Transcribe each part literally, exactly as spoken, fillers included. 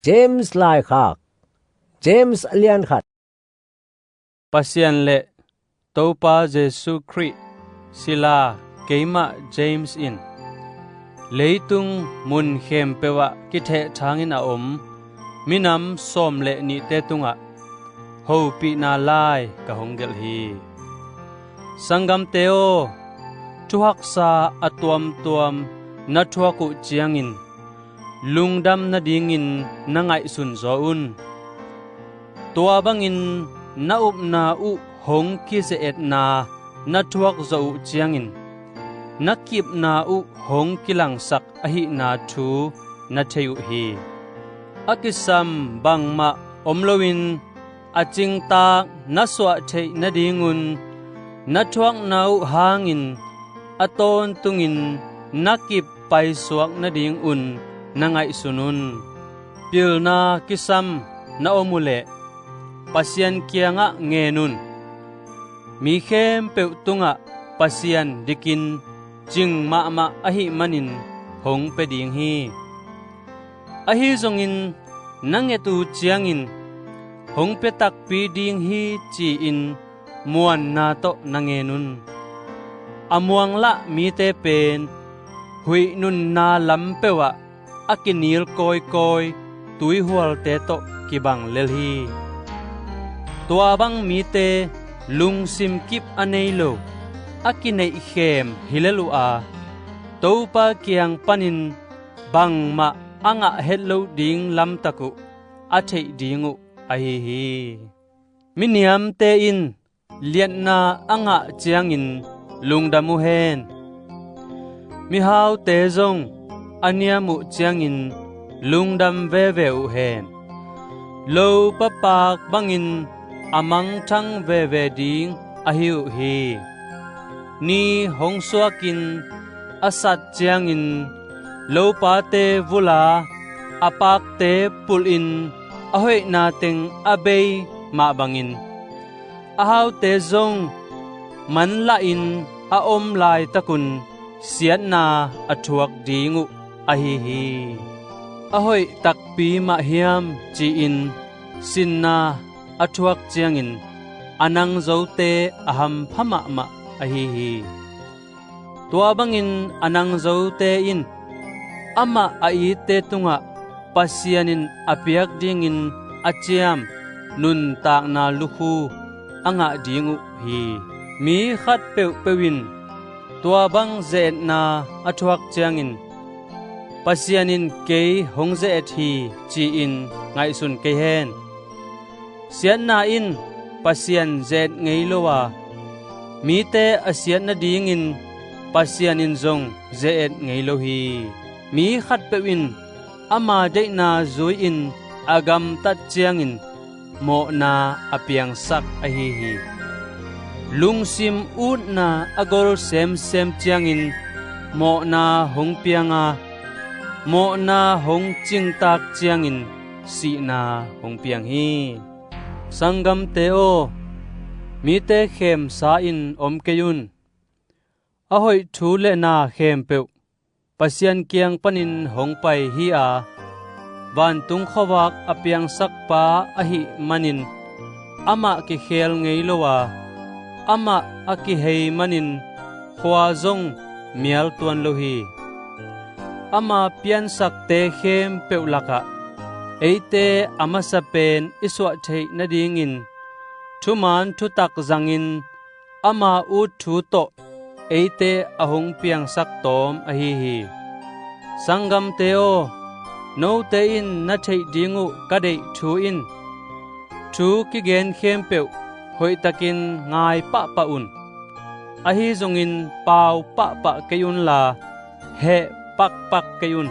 James Laikhak. James a lian khat. Pasian le Topa Jesu Khrih sila keimah James in leitung mun khempeuh ah kithehthangin a om minam sawm le nihte tungah hopihna lai ka hong gelh hi. Sanggamte aw, thuhaksa a tuamtuam na thuak uh ciangin lungdam nadingin na ngaihsun zaw un. Tua bangin na upna uh hong kize-etna na thuak zawh uh ciangin na kipna uh hong kilangsak ahihna thu na thei uh hi. A kisam bangmah om loin a cingtaak na suah theih nadingun na thuakna uh hangin a tawntungin na kip paisuak nadingun na ngaihsun un. Pilna kisam na om uhleh Pasian kiangah ngen un. Mi khempeuh tungah Pasian dikin cing mahmah ahih manin hong pia ding hi. Ahi zongin na nget uh ciangin hong pia takpi ding hi ci-in muanna tawh na ngen un. A muanglah mite pen huih nunna lam peuhah a kinil kawikawi tuihualte tawh kibang lel hi. Tua bang mite lungsim kip a nei lo a kineihkhem hi lel uh a, Topa kiang panin bangmah a ngah het loh ding lamtak uh a theih ding uh ahi hi. Miniamte in liatna a ngah ciangin lungdam uh hen. Mihaute zong a niam uh ciangin lungdam veve uh hen. Lopa paak bangin a mangthang veve ding ahi uh hi. Ni hong suakin a sat ciangin lopate vula a paakte pulhin a hoihna teng a bei mah bangin a haute zong manlahin a om laitakun siatna a thuak ding uh ahi hi. A hoih takpi mah hiam ci-in sinna a thuak ciangin a nangzote a hampha mahmah ahi hi. Tua bangin a nangzote in amah a itte tungah Pasian in a piak dingin a ciam nuntakna lukhu a ngah ding uh hi. Mi khat peuhpeuh in tua bang ze-etna a thuak ciangin Pasian in kei hong ze-et hi ci-in ngaihsun kei hen. Siatna in Pasian ze-et ngei lo a, mite a siat nadingin Pasian in zong ze-et ngei lo hi. Mi khatpeuh in ama deihna zui-in a gamtat ciangin mawhna a piangsak ahi hi. Lungsim utna a gol semsem ciangin mawhna hong piang a, mawhna hong cingtaak ciangin sihna hong piang hi. Sanggamte aw, mite khemsa-in om kei un. A hoih thu le na khempeuh Pasian kiang panin hong pai hi a, vantung khuavak a piangsakpa ahih manin amah kikhel ngei lo a, amah a kihei manin khua zong mial tuan lo hi. Ama piansakte khempeuh lakah eite a masa pen i suah theih nadingin thuman thutak zangin ama ut thu tawh eite a hong piangsak tawm ahi hi. Sanggamte aw, note in na theih ding uh ka deih thu in thu kigen khempeuh hoihtakin ngai pahpah un. Ahi zongin pau pahpah kei unla heh pakpak kei un.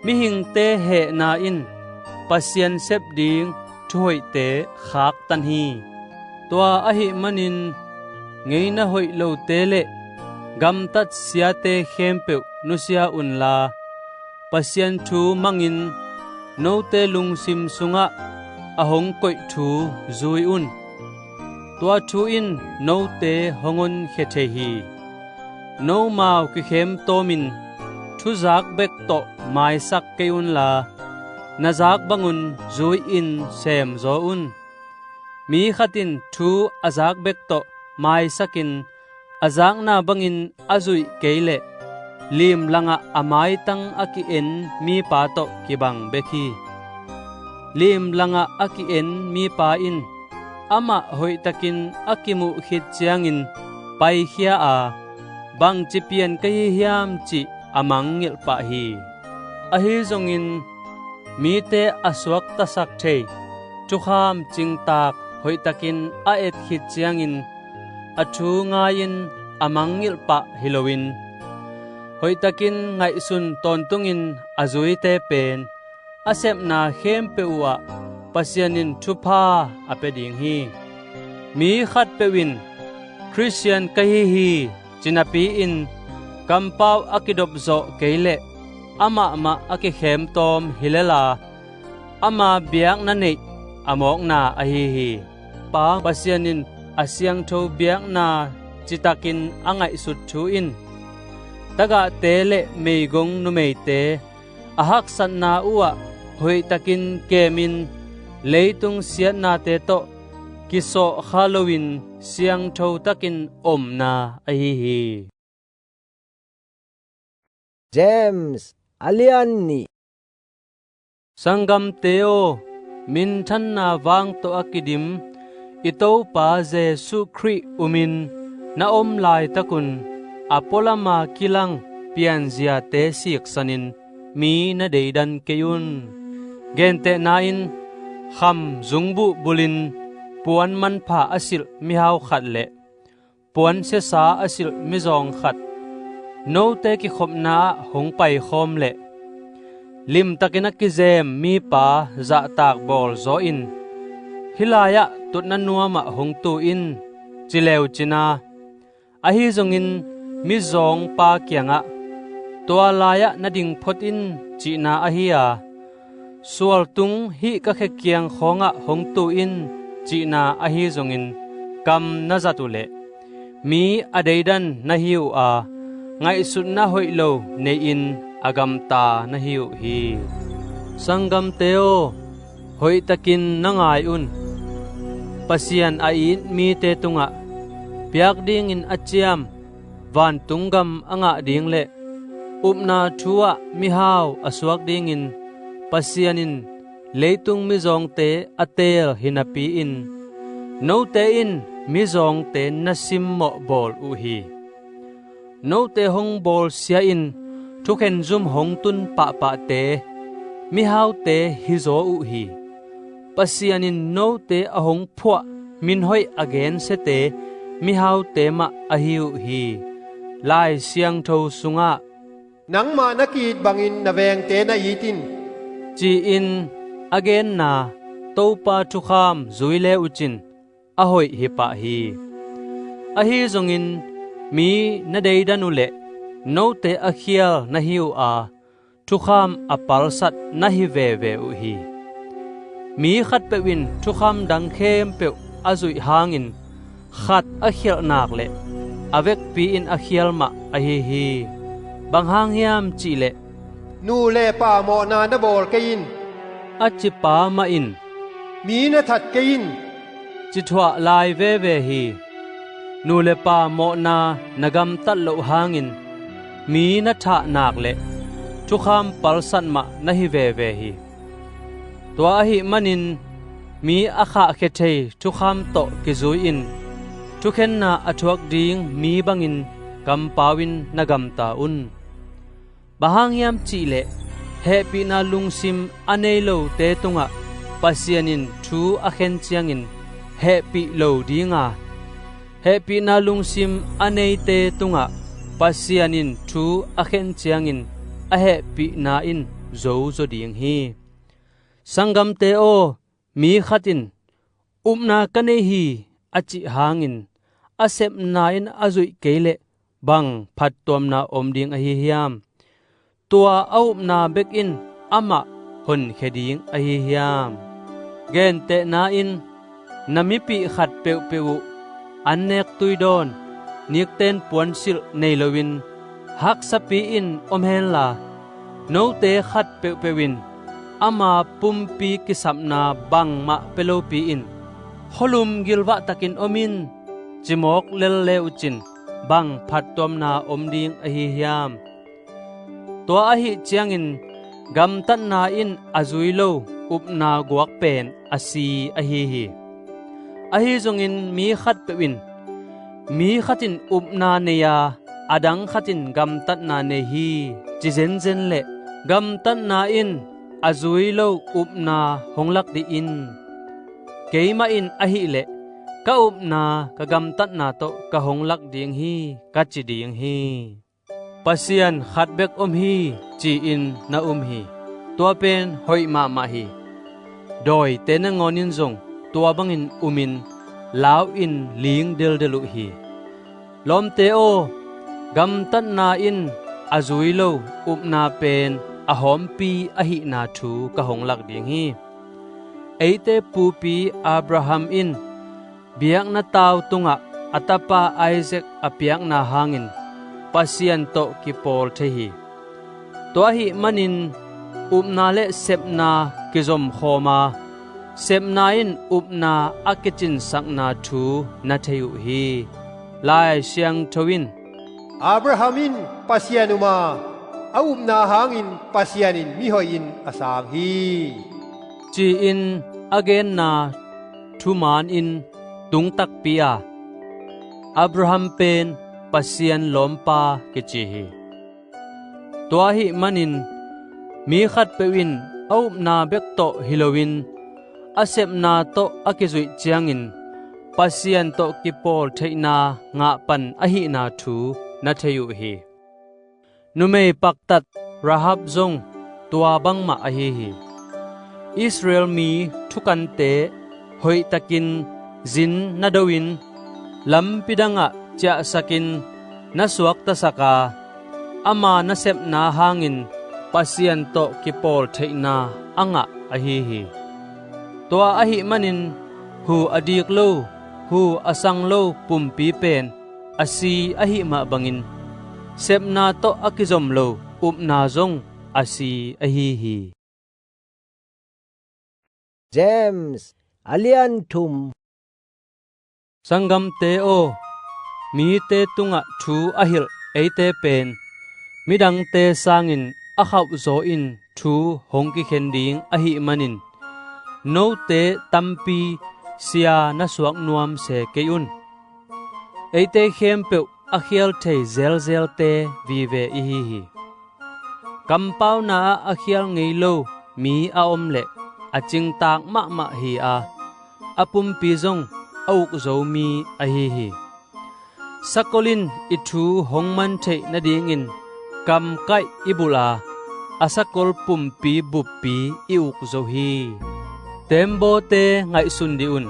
Mihingte hehna in Pasian sep ding thuhoihte khaktan hi. Tua ahih manin ngeina hoih lote le gamtat siate khempeuh nusia unla, Pasian thu mangin note lungsim sungah a hong koih thu zui un. Tua thu in note hong honkhia thei hi. Nomau kikhem tawmin thuzak bek tawh maisak kei unla, na zak bangun zui-in semzaw un. Mi khat in thu a zak bek tawh maisakin a zakna bangin a zuih kei leh limlangah a maitang a ki-en mipa tawh kibang bek hi. Limlangah a ki-en mipa in amah hoihtakin a kimuh khit ciangin paikhia a, bangci pian ka hi hiam cih a mangngilh pah hi. Ahi zongin mite a suaktasak thei thukham cingtaak hoihtakin a et khit ciangin a thu ngai-in a mangngilh pah hi loin hoihtakin ngaihsun tawntungin a zuite pen a sepna khempeuh uhah Pasian in thupha a pia ding hi. Mi khatpeuh in Khristian ka hi hi ci napi-in kampau a kidopzawh kei leh amah mah a kikhem tawm hi lela ama biakna neih a mawkna ahi hi. Pa Pasian in a siangtho biakna citakin a ngaihsut thu in tagahte le meigong numeite a haksatna uhah hoihtakin kemin leitung siatnate tawh kisawhkha loin siangtho takin omna ahi hi. James a lian nih. Sanggamte aw, minthanna vang tawh a kidim i Topa Jesuh Khrih umin na om laitakun a pualama kilang pianziate siksanin mi na deidan kei un. Gentehna in kham zungbuh bulin puan manpha a silh mihau khat le puan siasa a silh mizawng khat note kikhopna ah hong paikhawm leh limtakin a kizem mipa zahtak bawlzaw in hih lai-ah tutna nuamah hong tu in ci leucina, ahi zongin mizawngpa kiangah tua lai-ah na ding phot in cihna ahi a, sualtung hih ka khe kiang khawngah hong tu in cihna ahi zongin kam na zat uhleh mi a deidan na hi uh a, ngaihsutna hoih lo nei-in a gamta na hi uh hi. Sanggamte aw, hoihtakin na ngai un. Pasian a it mite tungah piak dingin a ciam vantung gam a ngah ding le upna thu-ah mihau a suak dingin Pasian in leitung mizawngte a teel hi napi-in note in mizawngte na simmawh bawl uh hi. Note hong bawlsia in thukhen zum hong tun pahpahte mihaute hizaw uh hi. Pasian in note a hong phuah minhoih a gensiate mihaute mah ahi uh hi. Lai Siangtho sungah, "Nangmah na ki-it bangin na vengte na it in," ci-in a genna Topa thukham zui le uhcin a hoih hi pah hi. Ahi zongin mi na deidan uhleh note a khial na hi uh a, thukham a palsat na hi veve uh hi. Mi khatpeuh in thukham dang khempeuh a zuih hangin khat a khialh nak le a vekpi in a khial mah ahi hi. Bang hang hiam cihleh, "Nu le pa mawhna na bawl kei in," a cipa mah in, "Mi na that kei in," ci thuah lai veve hi. Nu le pa mawhna na gamtat loh hangin mi na thah nak le thukham palsat mah na hi veve hi. Tua ahih manin mi a khahkhia thei thukham tawh kizui-in thukhenna a thuak ding mi bangin kampau in na gamta un. Bang hang hiam cihleh hehpihna lungsim a nei lote tungah Pasian in thu a khen ciangin hehpih lo dinga, hehpihna lungsim a neite tungah Pasian in thu a khen ciangin a hehpihna in zozo ding hi. Sanggamte aw, mi khat in, "Upna ka nei hi," a cih hangin a sepna in a zuih kei leh bang phattuamna om ding ahi hiam? Tua a upna bek in amah honkhia ding ahi hiam? Gentehna in, na mipih khat peuhpeuh uh annek tuidawn, nikten puansilh nei loin haksapi-in om henla, note khat peuhpeuh in ama pumpi kisapna bangmah pia lopi in, khualum gilvah takin om in, cimawk lel le uh cin bang phattuamna om ding ahi hiam? Tua ahih ciangin gamtatna in a zui lo upna guak pen a si ahi hi. Ahi zongin mi khatpeuh in, mi khat in upna nei a, adang khat in gamtatna nei hi, ci zenzen leh gamtatna in a zui lo upna hong lak dih in. Keimah in ahih leh ka upna ka gamtatna tawh ka hong lak ding hi, ka ci ding hi. Pasian khat bek om hi, ci-in na um hi. Tua pen hoih mahmah hi. Dawite nangawn in zong tua bangin umin lau in ling deldel uh hi. Lawmte aw, gamtatna in a zui lo upna pen a hawmpi ahihna thu ka hong lak ding hi. Eite pupi Abraham in biakna tau tungah a tapa Isaac a piakna hangin Pasian tawh kipawl thei hi. Tua ahih manin upna le sepna kizomkhawm a, sepna in upna a kicinsakna thu na thei uh hi. Lai Siangtho in, Abraham in Pasian um a, a upna hangin Pasian in mihoih in a sang hi, ci-in a genna thumaan in tung takpi a, Abraham pen Pasian lawmpa kici hi. Tua ahih manin mi khatpeuh in a upna bek tawh hi loin a sepna tawh a kizuih ciangin Pasian tawh kipawl theihna ngah pan ahihna thu na thei uh hi. Numei paktat Rahab zong tua bangmah ahi hi. Israel mi thukante hoihtakin zin na do-in lampi dangah ciahsakin na suaktasak a, ama nasepna hangin Pasian tawh kipawl theihna a ngah ahi hi. Tua ahih manin hu a dik lo, hu a sang lo pumpi pen a si ahih mah bangin sepna tawh a kizom lo upna zong a si ahi hi. James a lian thum. Sanggamte aw, mite tungah thu a hilh eite pen midangte sangin a khauhzaw in thu hong kikhen ding ahih manin note tampi sia na suak nuam se kei un. Eite khempeuh a khial thei zelzelte vive ihi hi. Kampauna ah a khial ngei lo mi a om leh a cingtaak mahmah hi a, a pumpi zong a uk zo mi ahi hi. Sakol in i thu hong man theih nadingin kamkaih i bulh a, a sakol pumpi buppi i uk zo hi. Teembawte ngaihsun dih un.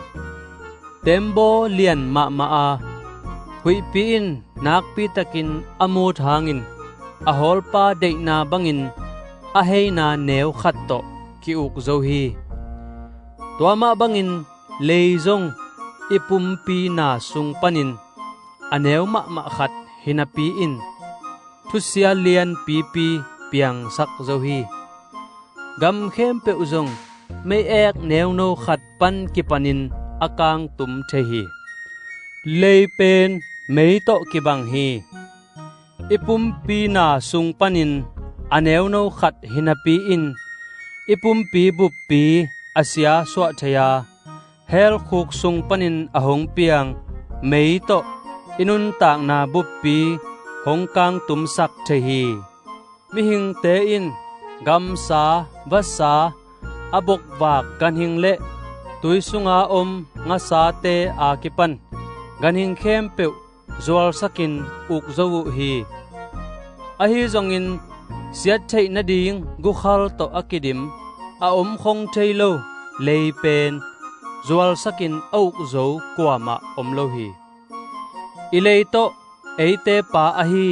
Teembaw lian mahmah a, huihpi in nakpitakin a mut hangin a hawlpa deihna bangin a heina neu khat tawh ki-uk zo hi. Tua mah bangin lei zong i pumpi na sung panin a neu mahmah khat hi napi-in thusia lianpipi piangsak zo hi. Gam khempeuh zong mei-ek neuno khat pan kipanin a kangtum thei hi. Lei pen mei tawh kibang hi. I pumpi na sung panin a neuno khat hi napi-in i pumpi buppi a sia suah thei a, helkhuk sung panin a hong piang mei tawh i nuntakna buppi hong kangtumsak thei hi. Mihingte in gamsa, vasa, a bokvak ganhing le tui sunga om ngasate a kipan ganhing khempeuh zualsakin uk zo uh hi. Ahi zongin siat theih nading gukhal tawh a kidim a omkhong thei lo lei pen zualsakin a uk zo kuamah om lo hi. I lei tawh eite Pa ahi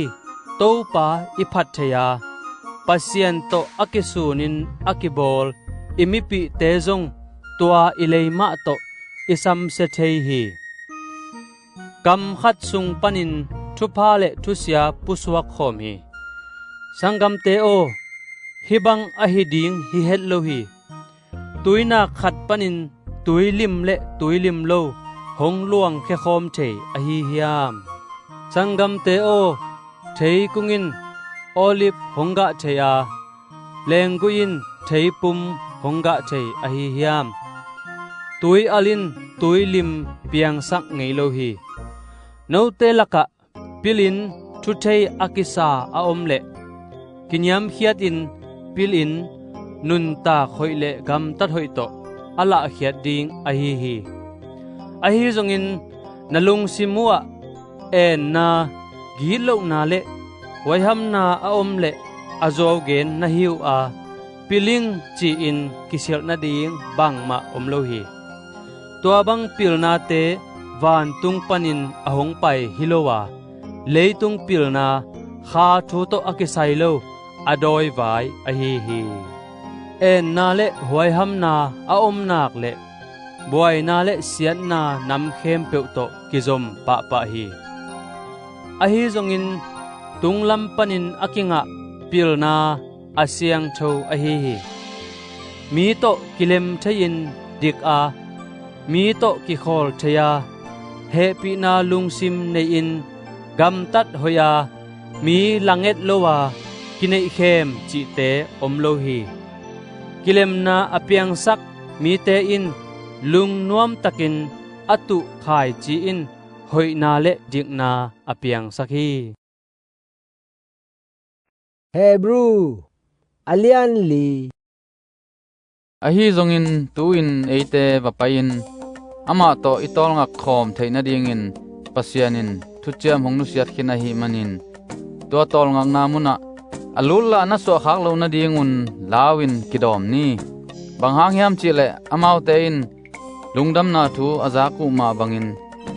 Topa i phat thei a, Pasian tawh a kisunin a kibawl i mipihte zong tua i lei mah tawh i samsia thei hi. Kam khat sung panin thupha le thusia pusuak khawm hi. Sanggamte aw, Hih bang ahi ding hi het lo hi. Tuinak khat panin tuilim le tuilim lo hong luangkhia khawm thei ahi hiam? Sanggamte aw, theikung in olif hong gah thei a, leenggui in theipum hong gah thei ahi hiam? Tui al in tuilim piangsak ngei lo hi. Note lakah pil in thuthei a kisa a om leh, kiniamkhiatin pil in nuntak hoih le gamtat hoih tawh a lahkhiat ding ahi hi. Ahi zongin na lungsim uhah enna, gitlohna le huaihamna a om leh a zuau gen na hi uh a, pil ing ci-in kisialh nading bangmah om lo hi. Tua bang pilnate vantung panin a hong pai hi lo a, leitung pilna, kha thu tawh a kisai lo a dawivai ahi hi. Enna le huaihamna a om nak leh buaina le siatna nam khempeuh tawh kizom pahpah hi. Ahi zongin tunglam panin a kingah pilna a siangtho ahi hi. Mi tawh kilem thei-in dik a, mi tawh kikhawl thei a, hehpihna lungsim nei-in gamtat hoih a, mi langet lo a kineihkhem cihte om lo hi. Kilemna a piangsak mite in lungnuamtakin a tuh khaici in hoihna le dikna a piangsak hi. Hebru a lian li. Ahi zongin tu-in eite va pai-in amah tawh i tawlngak khawm theih nadingin Pasian in thuciam hong nusiat khin ahih manin, tua tawlngakna munah a lutlah na suahkhak loh nadingun lau-in kidawm ni. Bang hang hiam cihleh amaute in lungdamna thu a zak uh mah bangin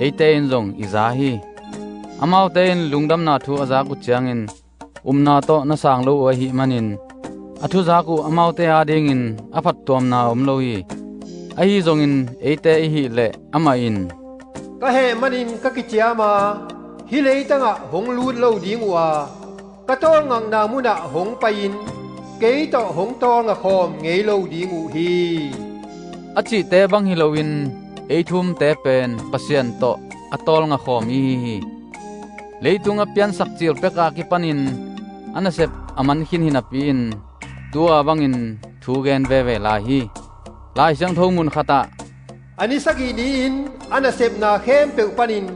eite in zong i za hi. Amaute in lungdamna thu a zak uh ciangin upna tawh na sang lo uh ahih manin, a thuzak uh amaute adingin a phattuamna om lo hi. Ahi zongin eite i hih leh amah in, "Ka heh manin ka kiciam a, hih leitangah hong lut lo ding uh a, ka tawlngakna munah hong pai-in kei tawh hong tawlngakhawm ngei lo ding uh hi," a cihte bang hi loin, ei thumte pen Pasian tawh a tawlngakhawm i hi hi. Leitung a piansak cil peka kipanin a nasep a man khin hi napi-in, tu-a bangin thu gen veve lai hi. Lai Siangtho mun khatah, "A ni sagih ni-in a nasepna khempeuh panin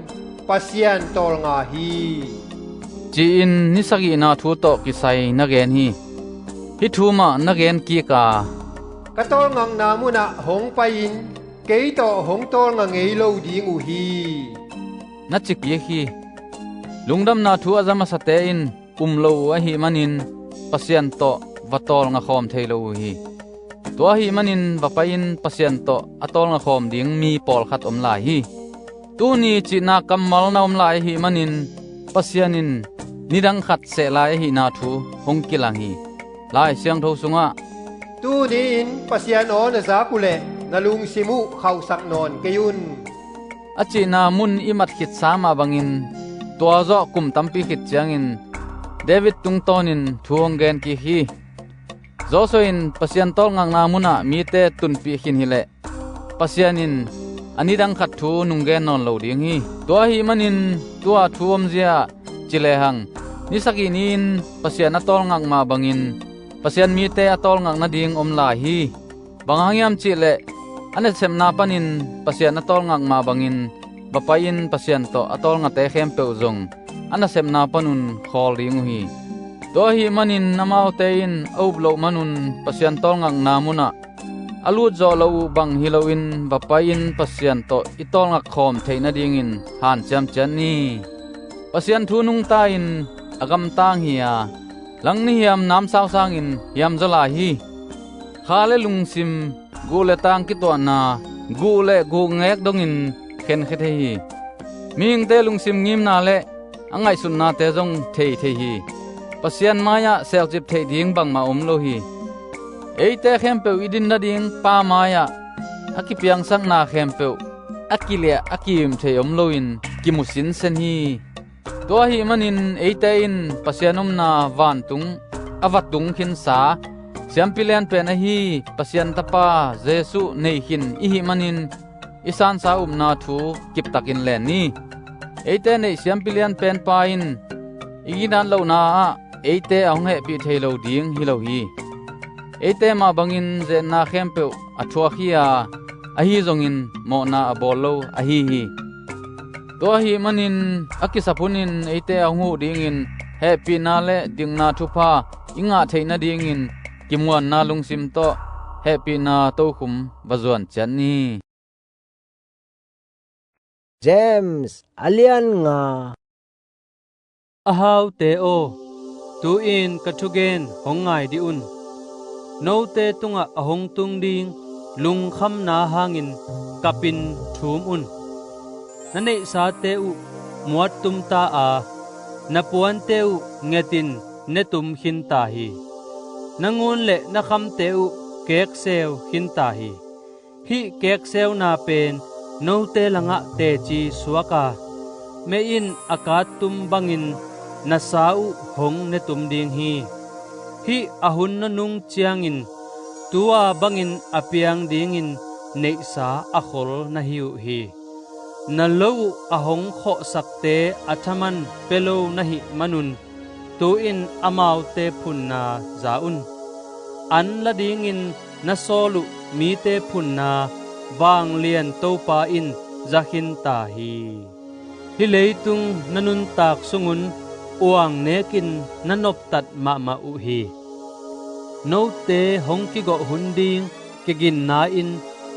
Pasian tawlnga hi," ci-in ni sagihna thu tawh kisai na gen hi. Hih thu mah na gen kik a, "Ka tawlngakna munah hong pai-in kei tawh hong tawlnga ngei lo ding uh hi," na ci kik hi. Lungdamna thu a za masate in um lo uh ahih manin Pasian tawh va tawlngakhawm thei lo uh hi. Tua ahih manin va pai-in Pasian tawh a tawlngakhawm ding mi pawlkhat om lai hi. Tuni cihna kammal na om lai ahih manin Pasian in nidang khat seh lai ahihna thu hong kilang hi. Lai Siangtho sungah, "Tuni-in Pasian aw na zak uh leh na lungsim uh khauhsak nawn kei un," a cihna mun i mat khitsa mah bangin, tua zawh kum tampi khit ciangin David tungtawnin thu hong gen kik hi. Joshua in Pasian tawlngakna munah mite tunpih khin hileh Pasian in a nidang khat thu nung gen nawn lo ding hi. Tua ahih manin tu-a thu omzia ci lehang, ni sagih ni-in Pasian a tawlngak mah bangin Pasian mite a tawlngak nading om lai hi. Bang hang hiam cihleh a nasepna panin Pasian a tawlngak mah bangin va pai-in Pasian tawh a tawlngate khempeuh zong a nasepna panun khawl ding uh hi. Tua ahih manin amaute in a up loh manun Pasian tawlngakna munah a lut zawh loh uh bang hi loin va pai-in Pasian tawh i tawlngak khawm theih nadingin hanciam ciat ni. Pasian thu nungta-in a gamtang hi a, langni hiam namsau sangin hiamzaw lai hi. Kha le lungsim, guh le tang kituahna, guh le guh ngek dongin khenkhia thei hi. Mihingte lungsim ngimna le a ngaihsutnate zong thei thei hi. Pasian mai-ah selcip theih ding bangmah om lo hi. Eite khempeuh i din nading Pa mai-ah a kipiangsakna khempeuh a kiliah a kiim thei om loin kimu sinsen hi. Tua ahih manin eite in Pasian omna vantung a va tung khinsa Siampi lianpen ahi Pasian Tapa Jesuh nei khin i hih manin i sansa upna thu kiptakin len ni. Eite neih Siampi lianpenpa in i ginat lohna ah eite a hong hehpih thei lo ding hi lo hi. Eite mah bangin ze-etna khempeuh a thuak hi a, ahi zongin mawhna a bawl lo ahi hi. Tua ahih manin a kisap hunin eite a hong huh dingin hehpihna le dikna thupha i ngah theih nadingin kimuanna lungsim tawh hehpihna tokhum va zuan ciat ni. James a lian nga. A haute aw, tu-in ka thugen hong ngai dih un. Note tungah a hong tung ding lungkhamna hangin kapin thum un. Na neihsate uh muattum ta a, na puante uh ngetin netum khin ta hi. Na ngun le na khamte uh kekseu khin ta hi. Hih kekseuna pen note langah teci suak a, mei in a kattum bangin na sa uh hong netum ding hi. Hih a hun na nung ciangin tua bangin a piang dingin neihsa a khol na hi uh hi. Na lo uh a hong khawhsakte a thaman pia lo na hih manun tu-in amaute phunna za un. An la dingin na sawl uh mite phunna vanglian Topa in za khin ta hi. Hih leitung na nuntak sungun uang nekin na noptat mahmah uh hi. Note hong kigawh hun ding kiginna in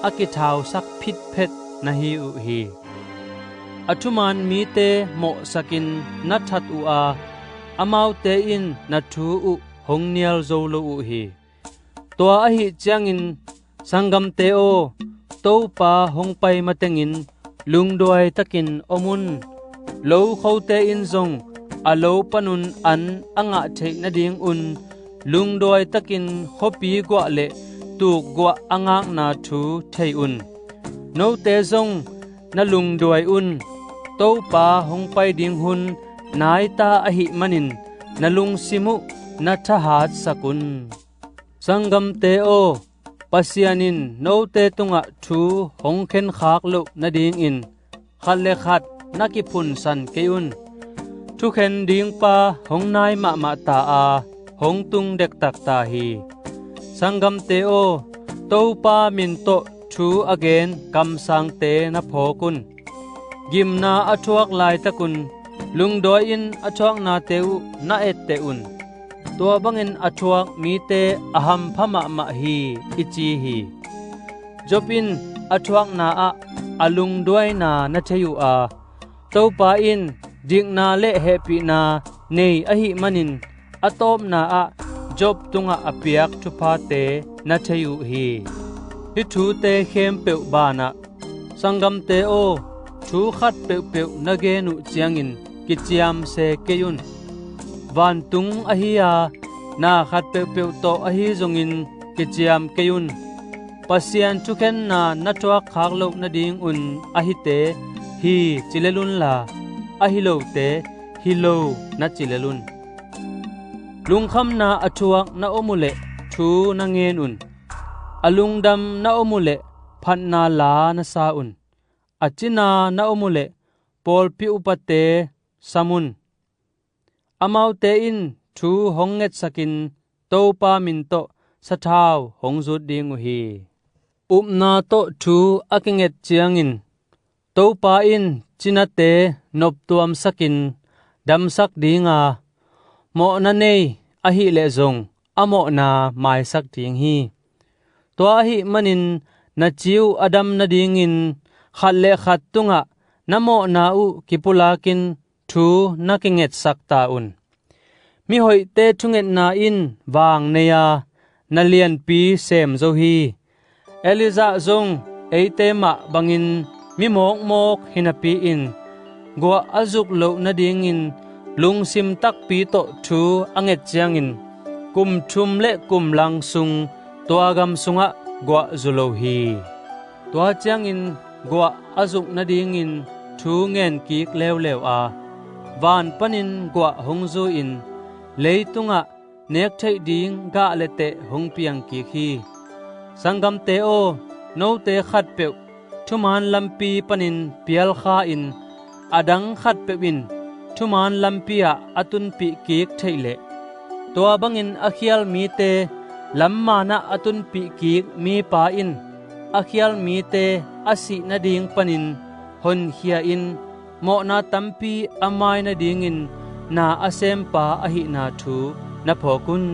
a kithausak phitphet na hi uh hi. A thuman mite mawhsakin na that uh a, amaute in na thu uh hong nial zo lo uh hi. Tua ahih ciangin, sanggamte aw, Topa hong pai matengin lungduai takin om un. Lokhote in zong a lo panun an a ngah theih nadingun lungduai takin khuapi guah le tuk guah a ngakna thu thei un. Note zong na lungduai un. Topa hong pai ding hun naita ahih manin na lungsim uh na thahatsak un. Sanggamte aw, Pasian in note tungah thu hong khenkhak loh nadingin khat le khat na kiphunsan kei un. Thukhen dingpa hong nai mahmah ta a, hong tung dektak ta hi. Sanggamte aw, Topa min tawh thu a gen kamsangte na phawk un. Gimna a thuak laitakun lungduai-in a thuaknate uh na etteh un. Tua bangin a thuak mite a hampha mahmah hi, i ci hi. Job in a thuakna ah a lungduaina na thei uh a, Topa in dikna le hehpihna nei ahih manin a tawpna ah Job tungah a piak thuphate na thei uh hi. Hih thute khempeuh banah, sanggamte aw, thu khat peuhpeuh na gen uh ciangin kiciamse kei un. Vantung ahi a, na khat peuhpeuh tawh ahi zongin kiciam kei un. Pasian thukhenna na thuakkhak loh nadingun a hite hi ci lel unla, a hi lote hi lo na ci lel un. Lungkhamna a thuak na om uhleh thu na ngen un. A lungdam na om uhleh phatna la na sa un. A cina na om uhleh pawlpi upate sam un. Amaute in thu hong ngetsakin Topa min tawh sathau hong zut ding uh hi. Upna tawh thu a kinget ciangin Topa in cinate noptuamsakin damsak dinga, mawhna nei ahileh zong a mawhna maisak ding hi. Tua ahih manin na ci uh a dam nadingin khat le khat tungah na mawhna uh kipulakin thu na kingetsak ta un. Mihoihte thungetna in vang nei a, na lianpi sem zo hi. Elijah zong eite mah bangin mi mawkmawk hi napi-in guah a zuk loh nadingin lungsim takpi tawh thu a nget ciangin kum thum le kum lang sung tua gam sungah guah zu lo hi. Tua ciangin guah a zuk nadingin thu ngen kik leuleu a, van panin guah hong zu-in leitungah nek theih ding gah le teh hong piang kik hi. Sanggamte aw, note khatpeuh thumaan lampi panin pialkha-in a dang khatpeuh in thumaan lampi ah a tunpih kik theih leh, tua bangin a khial mite lam manah a tunpih kik mipa in a khial mite a sih nading panin honkhia-in mawhna tampi a mai nadingin na a sempa ahihna thu na phawk un.